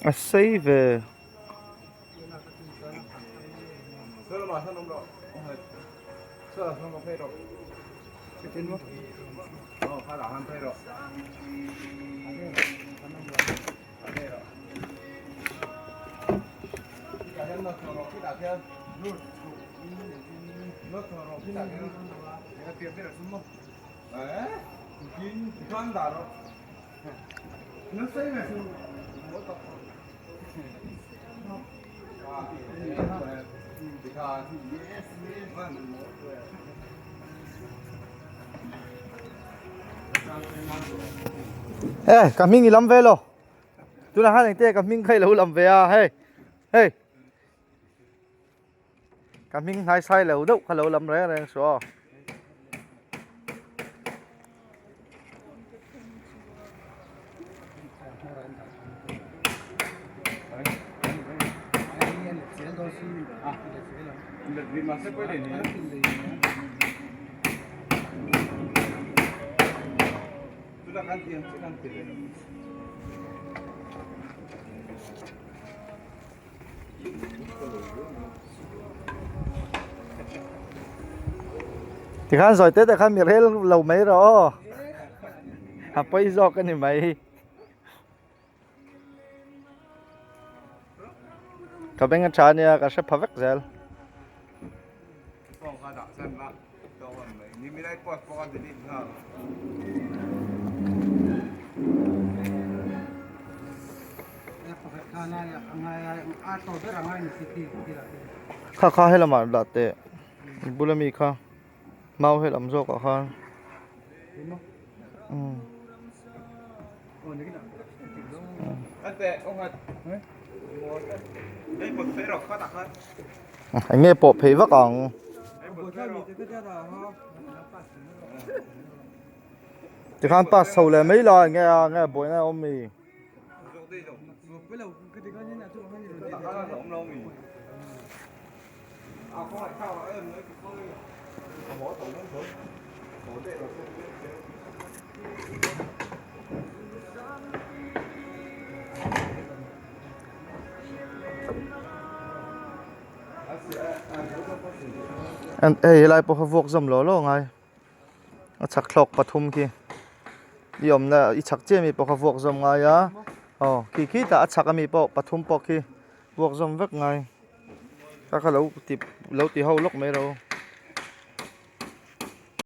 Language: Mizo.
A sei ve. E ka hming i lam ve lo tunah khan engte ka hming kha i lo lam ve a hei hei Ka hming hnaisai lo deuh kha lo lam reng reng suh aw. Tikhan zawi te te khan mi rel lo mai rawh aw a pawi zawk a ni mai ka beng a tha ania ka hre pha vek zel. Kha kha helamah dah teh bula mi kha mau helam zawk ah khan umm. Eng nge pawh phei vak ang. Tikhan pass chho leh mai la eng nge a nge buaina a awm mi. Hei helai pawh kha vuak zawm law law ngai a chhak thlawk pathum khi i awmna i chhak chiah ami pawh kha vuak zawm ngai a aw khi khi tah a chhak ami pawh pathum pawh khi vuak zawm vek ngai kha kha lo ti lo ti ho lawk mai ro.